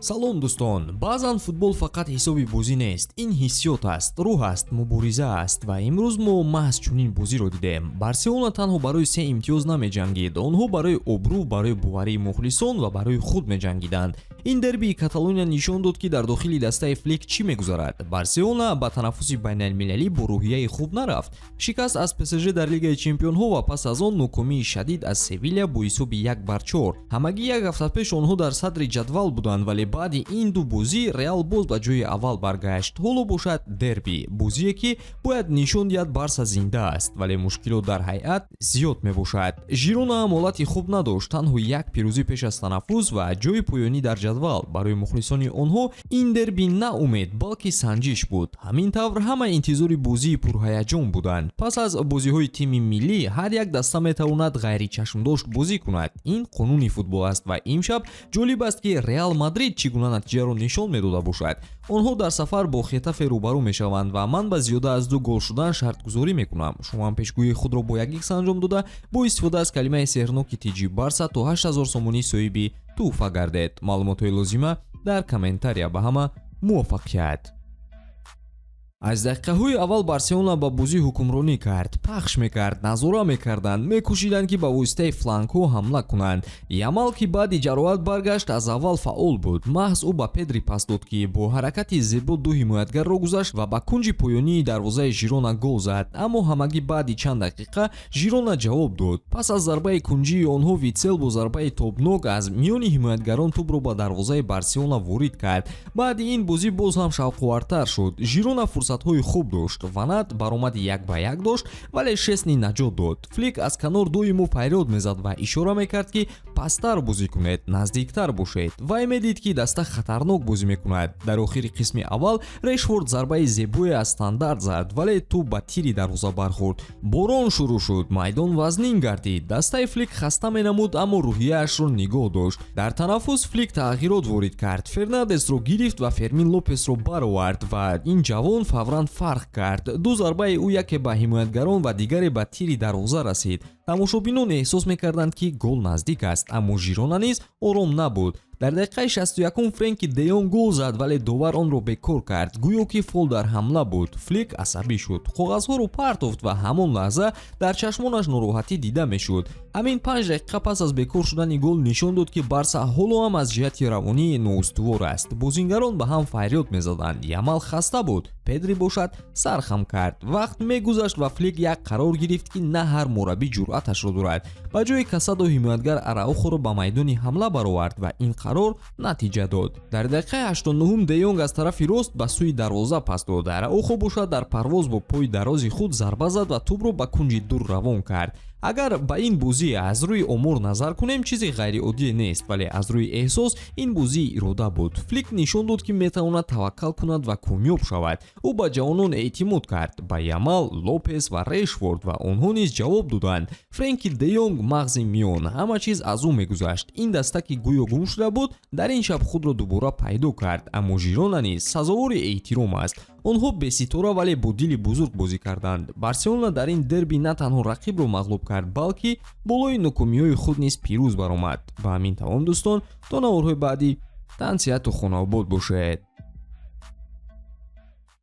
Салом, дӯстон! Баъзан футбол фақат ҳисоби бозӣ нест, ин ҳиссиёт аст, рӯҳ аст, мубориза аст. Ва имрӯз мо маҳз чунин бозиро дидем. Барселона танҳо барои се имтиёз намеҷангид, онҳо барои обрӯ, барои боварии мухлисон ва барои худ меҷангиданд. Ин дербии Каталония нишон дод, ки дар дохили дастаи Флик чӣ мегузарад. Барселона ба танаффуси байналмилалӣ бо рӯҳияи хуб нарафт. Шикаст аз ПСЖ дар Лигаи чемпионҳо ва пас аз он нокомии шадид аз Севиля бо ҳисоби 1-4. Ҳамагӣ як ҳафта пеш онҳо дар садри ҷадвал буданд, вале баъди ин ду бозӣ Реал боз ба ҷои аввал баргашт. Ҳоло бошад дерби, бозие, ки бояд нишон диҳад, Барса зинда аст, вале мушкилот дар ҳайат зиёд мебошад. Жирона ҳам ҳолати хуб надошт, танҳо як пирӯзӣ пеш аз танаффус ва ҷои поёнӣ дар ҷадвал. Барои мухлисони онҳо ин дерби на умед, балки санҷиш буд. Ҳамин тавр, ҳама интизори бозии пурҳаяҷон буданд. Пас аз бозиҳои тими миллӣ ҳар як даста метавонад ғайричашмдошт бозӣ кунад, ин қонуни футбол аст. Ва имшаб ҷолиб аст, ки Реал Мадрид чӣ гуна натиҷаро нишон медода бошад. Онҳо дар сафар бо Хетафе рӯбарӯ мешаванд ва ман ба зиёда аз ду гол шудан шартгузорӣ мекунам. Шумо ҳам пешгӯии худро бо як икс анҷом дода, бо истифода аз калимаи сеҳрноки тиҷи Барса то 8000 сомонӣ соҳиби тӯҳфа гардед. Маълумотҳои лозима дар комментария. Ба ҳама муваффақият! Аз дақиқаҳои аввал Барселона ба бозӣ ҳукмронӣ кард, пахш мекард, назора мекарданд, мекӯшиданд, ки ба воситаи флангҳо ҳамла кунанд. Ямал, ки баъди ҷароҳат баргашт, аз аввал фаъол буд. Маҳз ӯ ба Педри пас дод, ки бо ҳаракати зебо ду ҳимоятгарро гузашт ва ба кунҷи поёнии дарвозаи Жирона гол зад. Аммо ҳамагӣ баъди чанд дақиқа Жирона ҷавоб дод. Пас аз зарбаи кунҷии онҳо Витсел бо зарбаи тобнок аз миёни ҳимоятгарон тӯбро ба дарвозаи Барселона ворид кард. Баъди ин бозӣ боз ҳам шавқовартар шуд. Жирона фурсатҳои хуб дошт, Ванат баромади як ба як дошт, вале Шесни наҷот дод. Флик аз канор доимо фарёд мезад ва ишора мекард, ки пасттар бозӣ кунед, наздиктар бошед. Вай медид, ки даста хатарнок бозӣ мекунад. Дар охири қисми аввал Решфорд зарбаи зебое аз стандарт зад, вале тӯб ба тири дарвоза бархӯрд. Борон шурӯъ шуд, майдон вазнин гардид. Дастаи Флик хаста менамуд, аммо рӯҳияашро нигоҳ дошт. Дар танаффус Флик тағйирот ворид кард, Фернандесро гирифт ва Фермин Лопесро баровард ва ин ҷавон фавран фарқ кард. Ду зарбаи ӯ яке ба ҳимоятгарон ва дигаре ба тири дарвоза расид. Тамошобинон эҳсос мекарданд, ки гол наздик аст, аммо Жирона низ ором набуд. Дар дақиқаи 61-ум Френки Деёнг гол зад, вале довар онро бекор кард, гӯё ки фол дар ҳамла буд. Флик асабӣ шуд, коғазҳоро партофт ва ҳамон лаҳза дар чашмонаш нороҳатӣ дида мешуд. Ҳамин 5 дақиқа пас аз бекор шудани гол нишон дод, ки Барса ҳоло ҳам аз ҷиҳати равонӣ ноустувор аст. Бозингарон ба ҳам фарёд мезаданд, Ямал хаста буд, Педри бошад, сар хам кард. Вақт мегузашт ва Флик як қарор гирифт, ки на ҳар мураббӣ ҷуръаташро дорад. Ба ҷои Касадо ҳимоятгар Араухоро ба майдони ҳамла баровард ва ин қарор натиҷа дод. Дар дақиқаи 89-ум Деёнг аз тарафи рост ба сӯи дарвоза пас дод, Араухо бошад, дар парвоз бо пои дарози худ зарба зад ва тӯбро ба кунҷи дур равон кард. Агар ба ин бозӣ аз рӯи омор назар кунем, чизи ғайриоддие нест, вале аз рӯи эҳсос ин бозии ирода буд. Флик нишон дод, ки метавонад таваккал кунад ва комёб шавад. Ӯ ба ҷавонон эътимод кард, ба Ямал, Лопес ва Решфорд, ва онҳо низ ҷавоб доданд. Френки Деёнг, мағзи миён, ҳама чиз аз ӯ мегузашт. Ин даста, ки гӯё гум шуда буд, дар ин шаб худро дубора пайдо кард. Аммо Жирона низ сазовори эҳтиром аст. Онҳо беситора, вале бо дили бузург бозӣ карданд. Барселона дар ин дерби на танҳо рақибро мағлуб кард, балки болои нокомиҳои худ низ пирӯз баромад. Ба ҳамин тамом, дӯстон. То наворҳои баъдӣ тансиҳату хонаобод бошед.